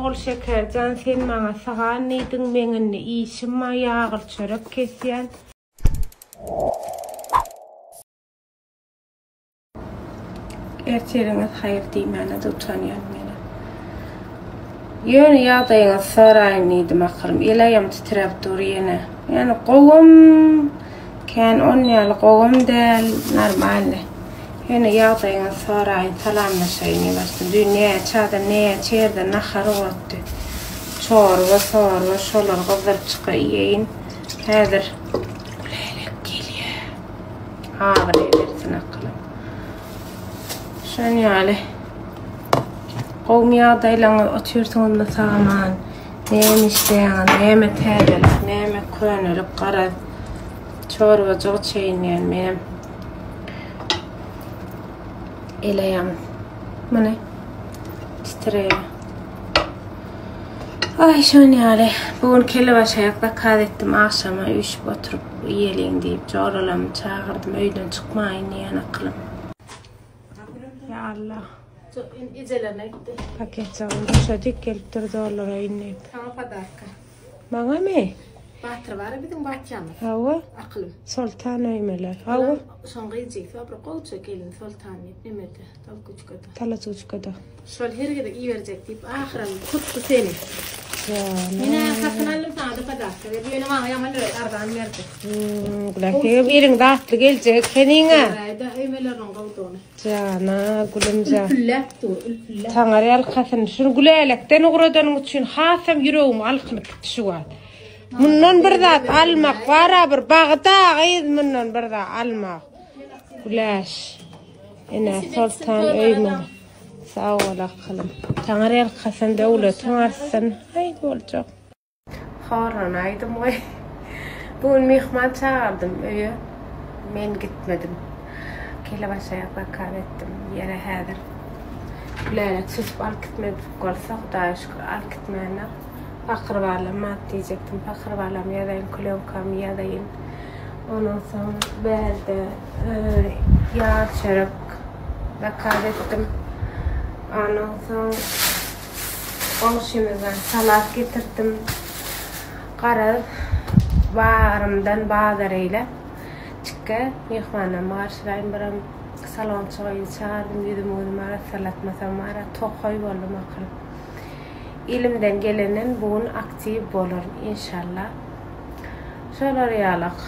Ogulşeker jan sen maňa sagan diýdiň meň indi işim bar ýagly çörek kesýän. Ertiriňiz haýyr diýmäne-de utanýan men. Ýöne ýagdaýyňyzy soraýyn diýdim ahyrym. El-aýagym titräp dur ýene. Ýani gowam, kän on ýaly gowam däl, normalny. Ýöne ýagdaýyňyzy soraýyn, salamlaşaýyn diýip açdym. Düýn näçe adam näçe ýerden nahar ugratdy. Çorba, sorba, şolary gyzdyryp çyka iýeýin. Häzir Gülälek gelýär. Abraý bersin akylym. Şon ýaly. Gowmy ýagdaýlaryňyz otyrsyňyzmy sag-aman. Näme işleýäňiz, näme täzelik, näme könelik garaz. Çorbajyk içeýin diýen menem. El-aýagym muny titreýär. Aý şon ýaly. Bu gün kellebaşaýak zakaz etdim agşama üýşüp oturyp iýeliň diýip joralamy çagyrdym öýden çykmaýyn diýen akylym. Ýa Allah. Ejelerine gitdi. Paketjagym boşadyk gelip dur dolduraýyn diýip. Saňa podarka. Maňamy? Batyr bar-a biziň Batýamyz. Hawa. Akylym. Soltan öýmeler. Hawa. Şoň gyzjygy bar bir gowja gelin Soltan diýip nemede, Talkuçkada. Talaçuçkada. Şol her gezek iberjek diýip ahyram tutdy seni. Jana. Menä satyn aldym saňa-da podarka berdi. Ýöne maňa ýaman öz arzan berdi. Hmm, Gülälek eliň datly geljek ekeniň-ä. Göräýdä öýmeleriniň gowudygyny. Jana, gülüm jan. Ülpülläp dur, ülpülläp. Taňry ýalkasyn. Şuny Gülälekden ugradanyň üçin hasam ýüregim alkynyp gitdi şu wagt. Mundan bir zat almak bar-a bir bagda gyz mundan bir zat almak. Güläş. Ene Soltan öýüme. Sag bol akylym. Taňry ýalkasyn, döwletiň artsyn. Haý boljak. Horlanaýdym goý. Bu gün myhman çagyrdym öýe. Men gitmedim. Kelebaşaýak zakaz etdim. Ýene häzir Gülälek süsüp alyp gitmedik bolsa, Hudaýa şükür alyp gitmändir. Pakyr balam at diýjekdim. Pakyr balam ýazaýyn, küleňkamy ýazaýyn. Ondan soň bärde ýag çörek zakaz etdim. Ondan soň Goňşymyzdan salat getirtdim. Garaz, barymdan bazar eýläp, çikge myhmanlarymy garşylaýyn birem salonçy gyzy çagyrdym, ýüzümi-gözümi arassalatmasam bar-a, tokaý boldum akyl. Elimden gelenden bu gün aktiw bolaryn, inşallah. Şolar ýalak.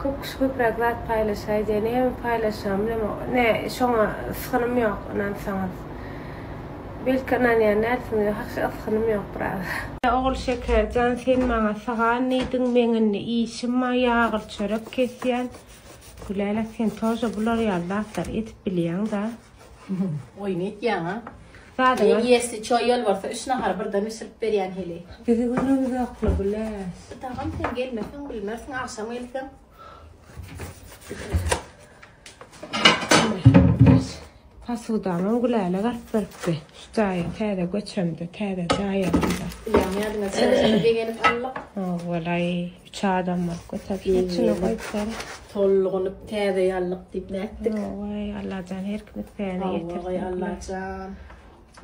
Köp kişi köpräk zat paýlaşaý diýýär. Näme paýlaşjagym bilemok. Ne, şoňa ysgynym ýok, ynansaňyz. Belki ynanýan dälsiňiz, ýok haky ysgynym ýok biraz. Ogulşeker jan sen maňa sagan diýdiň meň indi işim bar ýagly çörek kesýän. Gülälek sen tože bular ýaly zatlary edip bilýäň da. Oýun etýäň a. Zadyňa. Men ýesli çoý ýolbarsa üç nahary birden bişirip berýän heleý. Bizi göreňzokla Güläş. Tagam sen gelmeseň bilmersiň agşam gelseň. Posudamam Gülälek alyp beripdi. Şu jaýa täze göçemde, täze jaý alamda. Bilýäňmi ýadyňa düşensoň begenip aldyk. Hawa-laý, üç adam bolup göterdik. Içine goýup ber. Tolgunyp täze ýallyk diýip nätdik. Hawa, Allajan her kim isleýäne ýetirsin. Hawa, Allajan.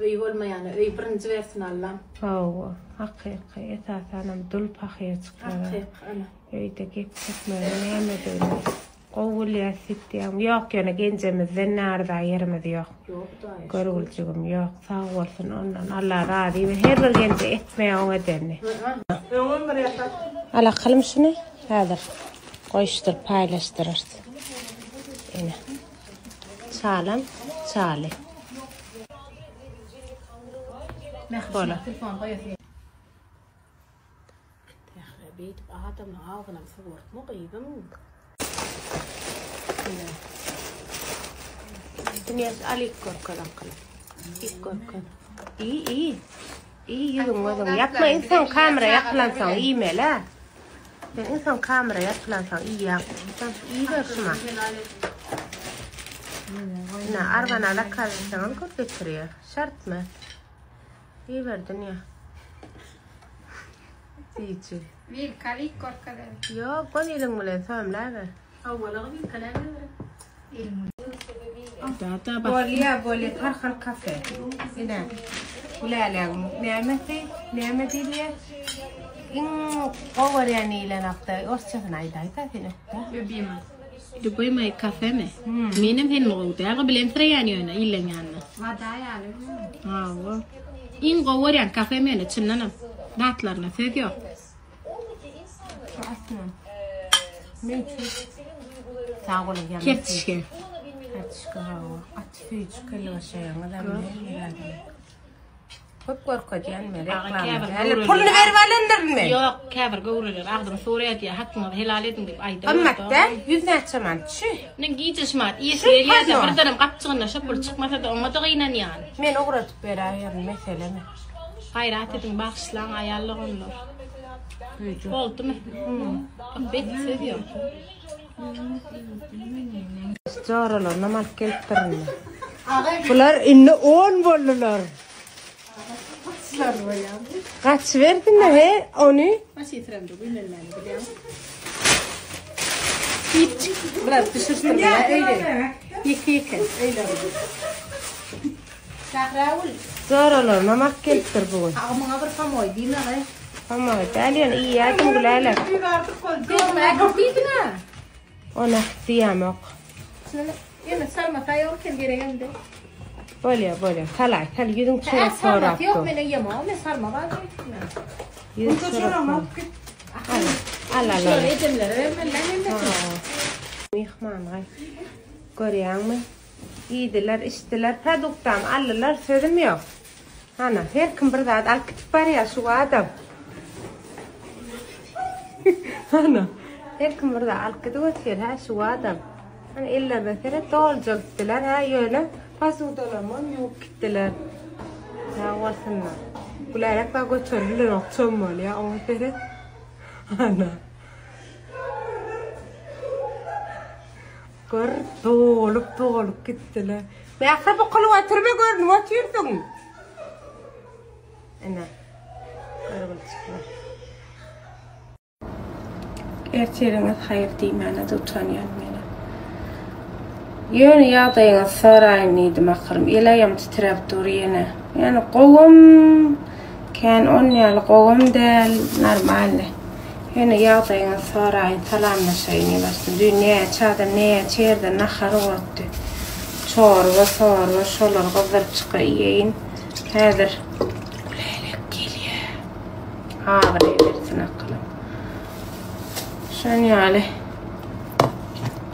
Öý bolmaýana öý birinji bersin Allam. Hawa, hakyky, esasanam dul pahyrjyklara. Hakyky, ana. Öýde gep çekmegiň nämedigini gowy bilýäs diýip diýýäň. Ýok, ýöne genjemizden närza ýerimiz ýok. Ýok, Hudaýa şükür. Görgüljigim ýok. Sag bolsun ondan. Allah razy bolsun. Her bir genje etmeýär oň edenini. Öňem bir ýatak. Al akalym şuny. Häzir goýuşdyryp paýlaşdyrarys. Ine. Çalam, çaly. Mähri, telefon goýasy. Sähra beýdip adamyň agzynam suwartma gyzym. Dünýäsi al iýip görkez akyly. Iýip görkez. Iý, iý. Iý ýüzüň gözüň. Ýapma iň soň kamera ýapylansoň iýmeli. Sen iň soň kamera ýapylansoň iýýäň. Sen iýiber şuma. Ine arwana zakaz etseňem köp getirýär. Şartmy? Iýiber Dünýä. Diýji. Wilka lik gorkazer. Ýok, göni eliň bilen sömläber. Howalagy wilka näme gerek? Bolýa, bolýa, tarhal kafe. Ine. Gülälegiň nämesi? Näme diýilýär? Iň gowy görýän diýilenokda, orsçasyny aýdaýda sen ökde. Lýubima. Lýubimyý kafemi? Menem seni gowy däl, bilensireýän ýöne illeň ýanynda. Wada ýaly. Hawa. Iň gowy görýän kafem ýöne çyndanam. Zatlaryna söz ýok. Men üçin sag boluň ýalňyş. Kertişge. Kertişge hawa. Gaty süýji kellebaşaýaňyzam näme Köp görkezýän men reklama. Häli puluny berip alandyryn men. Ýok, käbir göwreler agzyny suwraýar diýýär, hakyňyzy helal ediň diýip aýdar. Gymmat däl, 100 näçe manat şu. Men gije şumat iýesi gelýär-de, birdenem gapjygynda şo pul çykmasa-da oňa-da gynanýan. Men ugradyp beräýerin, meselemi. Gaýrat ediň, bagyşlaň aýal doganlar. Boldumy? Bet söz ýok. Joralarynam alyp gelipdir indi. Bular indi 10 boldular. Gaçybersinler he ony. Baş ýetiremde güýmenmäni bilýän. Iýip biraz bişirsin ya öýle. Ýeke ýeke öýle. Sährägül. Joralarynam alyp gelipdir bu gün. Aga muňa bir pomoý diýme. Pomoý däl ýöne iýýärdim Gülälek. Diýdiň-ä. Ony diýemok. Ýöne sarma taýýar eken geregem däl. Bolýar, bolýar. Salaý, sal ýüzüň çörek sorap. Ýok, men iýemok, men sarma bar diýdim. Ýüzüň çörek. Al, al, al. Şulary ejemlere bermeli hemmesini. Myhman görýäňmi? Iýdiler, içdiler, produktam aldylar, sözüm ýok. Hana, her kim bir zat alyp gidip barýar şu adam. Hana, her kim bir zat alyp gidip otyr, hä, şu adam. Hana, ellerine seret, dolja gitdiler, hä, ýöne posudalarynam ýuwup gitdiler. Sag bolsunlar. Gülälek bar göterip bilenok, çommalýar, oňa seret. Hana. Gör, dolup-dolup gitdiler. Mähri bukulyp oturma, görnüp otyrsyň. Ine, görgüçikler. Ertiriňiz haýyr diýmäne-de utanýan men. Ýöne ýagdaýyňyzy soraýyn diýdim ahyrym. El-aýagym titräp dur ýene. Ýöne gowum, kän on ýaly gowum däl, normalny. Ýöne ýagdaýyňyzy soraýyn, salamlaşaýyn diýip açdym. Düýn näçe adam näçe ýerden nahar ugratdy. Çorba, sorba, şolary gyzdyryp çyka iýeýin. Häzir Gülälek gelýär. Agyr edersin akylym. Şon ýaly.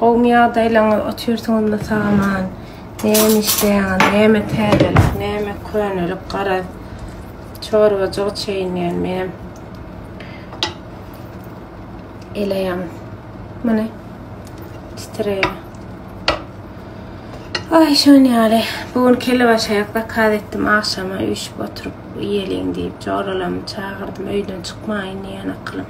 Gowmy ýagdaýlaryňyz, otyrsyňyzmy sag-aman? Näme işleýäňiz, näme täzelik, näme könelik garaz. Çorbajyk içeýin diýen menem. El-aýagym muny titreýär. Aý, şon ýaly. Bu gün kellebaşaýak zakaz etdim. Agşama üýşüp oturyp iýeliň diýip, joralamy çagyrdym. Öýden çykmaýyn diýen akylym.